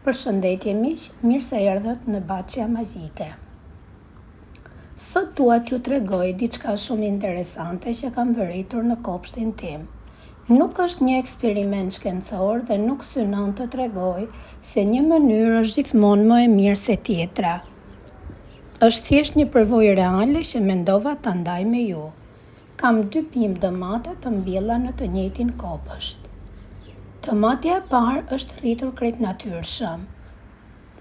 Përshëndetje miq, mirë se erdhët në Bahçja Magjike. Sot dua t'ju tregoj diçka shumë interesante që kam vërejtur në kopshtin tim. Nuk është një eksperiment shkencor dhe nuk synon të tregojë se një mënyrë është gjithmonë më e mirë se tjetra. Është thjesht një përvojë reale që mendova ta ndaj me ju. Kam dy bimë domate të mbjella në të njëjtin kopësht. Domatja e parë është rritur krejt natyrshëm.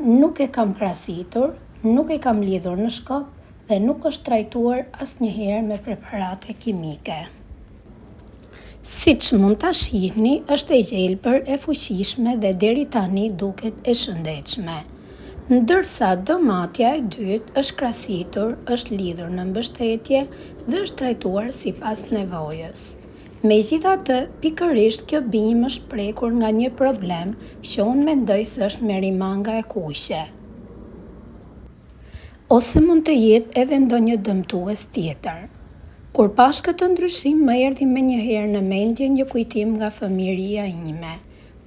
Nuk e kam krasitur, nuk e kam lidhur në shkop dhe nuk është trajtuar asnjëherë me preparate kimike. Siç mund ta shihni, është e gjelbër, e fuqishme dhe deri tani duket e shëndetshme. Ndërsa domatja e dytë është krasitur, është lidhur në mbështetje dhe është trajtuar sipas nevojës. Megjithatë, pikërisht kjo bimë është prekur nga një problem që unë mendoj se është merimanga e kuqe. Ose mund të jetë edhe ndonjë dëmtues tjetër. Kur pashë këtë ndryshim më erdhi menjëherë në mendje një kujtim nga fëmijëria ime.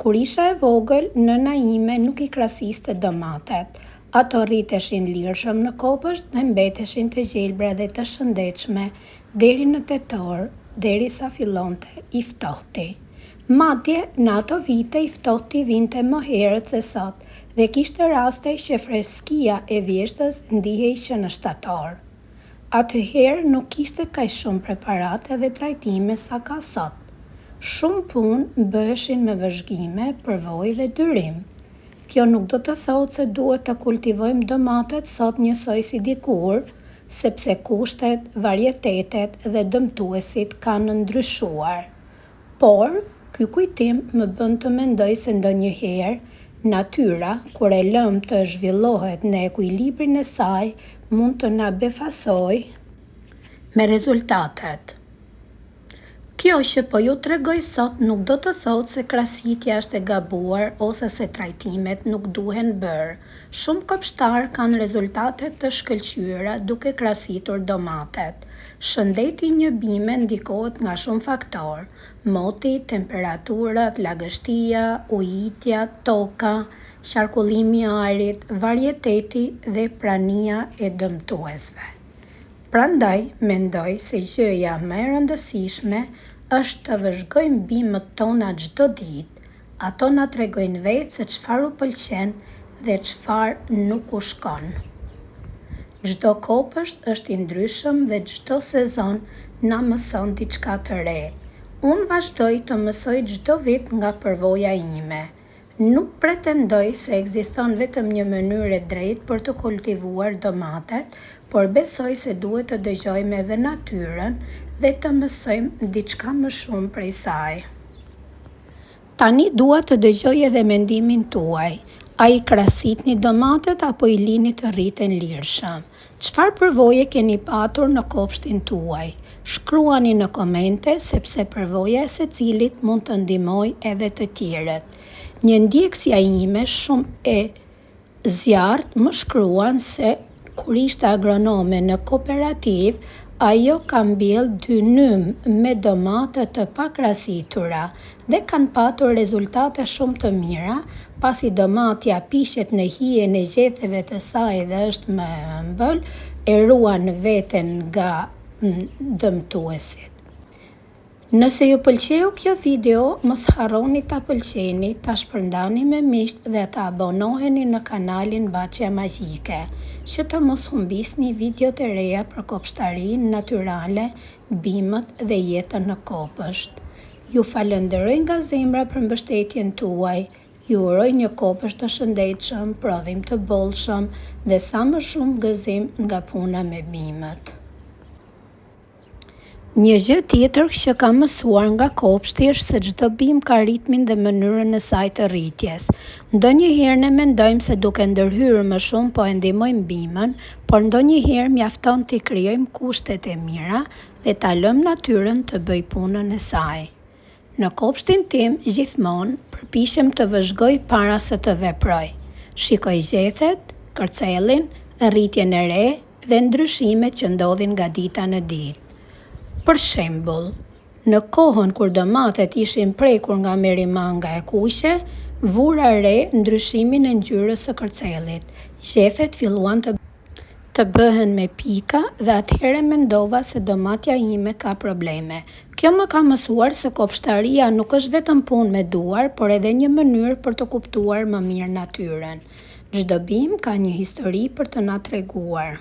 Kur isha e vogël, nëna ime nuk i krasiste domatet. Ato rriteshin lirshëm në kopësht dhe mbeteshin të gjelbra dhe të shëndetshme deri në tetor, derisa fillonte i ftohti. Madje, në ato vite i ftohti vinte më herët se sot dhe kishte raste që freskia e vjeshtës ndihej që në shtator. Atëherë nuk kishte kaq shumë preparate dhe trajtime sa ka sot. Shumë punë bëheshin me vëzhgime, përvojë dhe durim. Kjo nuk do të thotë se duhet të kultivojmë domatet sot njësoj si dikur, sepse kushtet, varietetet dhe dëmtuesit kanë ndryshuar. Por, ky kujtim më bën të mendoj se ndonjëherë, natyra, kur e lëmë të zhvillohet në ekuilibrin e saj, mund të na befasojë me rezultatet. Kjo që po ju tregoj sot nuk do të thotë se krasitja është e gabuar ose se trajtimet nuk duhen bërë. Shumë kopshtarë kanë rezultate të shkëlqyera duke krasitur domatet. Shëndeti i një bime ndikohet nga shumë faktorë, moti, temperaturat, lagështia, ujitja, toka, qarkullimi i ajrit, varieteti dhe prania e dëmtuesve. Prandaj, mendoj se gjëja më e rëndësishme është të vëzhgojmë bimët tona çdo ditë, Ato na tregojnë vetë se çfarë u pëlqen dhe çfarë nuk u shkon. Çdo kopësht është i ndryshëm dhe çdo sezon na mëson diçka të re. Unë vazhdoj të mësoj çdo vit nga përvoja ime. Nuk pretendoj se ekziston vetëm një mënyrë e drejtë për të kultivuar domatet, por besoj se duhet të dëgjojmë edhe natyrën dhe të mësojmë diçka më shumë prej saj. Tani dua të dëgjoj edhe mendimin tuaj. A i krasitni domatet apo i lini të rriten lirshëm? Çfarë përvoje keni patur në kopshtin tuaj? Shkruani në komente sepse përvoja e secilit mund të ndihmojë edhe të tjerët. Një ndjekësja ime shumë e zjarrtë më shkruan se kur ishte agronome në kooperativë, ajo ka mbjellë dynym me domate të pakrasitura dhe kanë patur rezultate shumë të mira, pasi domatja piqet në hijen e gjetheve të saj dhe është më e ëmbël, e ruan veten nga dëmtuesit. Nëse ju pëlqeu kjo video, mos harroni ta pëlqeni, ta shpërndani me miqtë dhe të abonoheni në kanalin Bahçja Magjike, që të mos humbisni videot e reja për kopshtarinë natyrale, bimët dhe jetën në kopësht. Ju falënderoj nga zemra për mbështetjen tuaj, ju uroj një kopësht të shëndetshëm, prodhim të bollshëm dhe sa më shumë gëzim nga puna me bimët. Një gjë tjetër që kam mësuar nga kopshti është se çdo bimë ka ritmin dhe mënyrën e saj të rritjes. Ndonjëherë ne mendojmë se duke ndërhyrë më shumë po e ndihmojmë bimën, por ndonjëherë mjafton t'i krijojmë kushtet e mira dhe ta lëmë natyrën të bëjë punën e saj. Në kopshtin tim gjithmonë përpiqem të vëzhgoj para se të veproj. Shikoj gjethet, kërcellin, rritjen e re dhe ndryshimet që ndodhin nga dita në ditë. Për shembull, në kohën kur domatet ishin prekur nga merimanga e kuqe, Vura re ndryshimin e ngjyrës së kërcellit. Gjethet filluan të të bëhen me pika dhe atëherë mendova se domatja ime ka probleme. Kjo më ka mësuar se kopshtaria nuk është vetëm punë me duar, por edhe një mënyrë për të kuptuar më mirë natyrën. Çdo bimë ka një histori për të na treguar.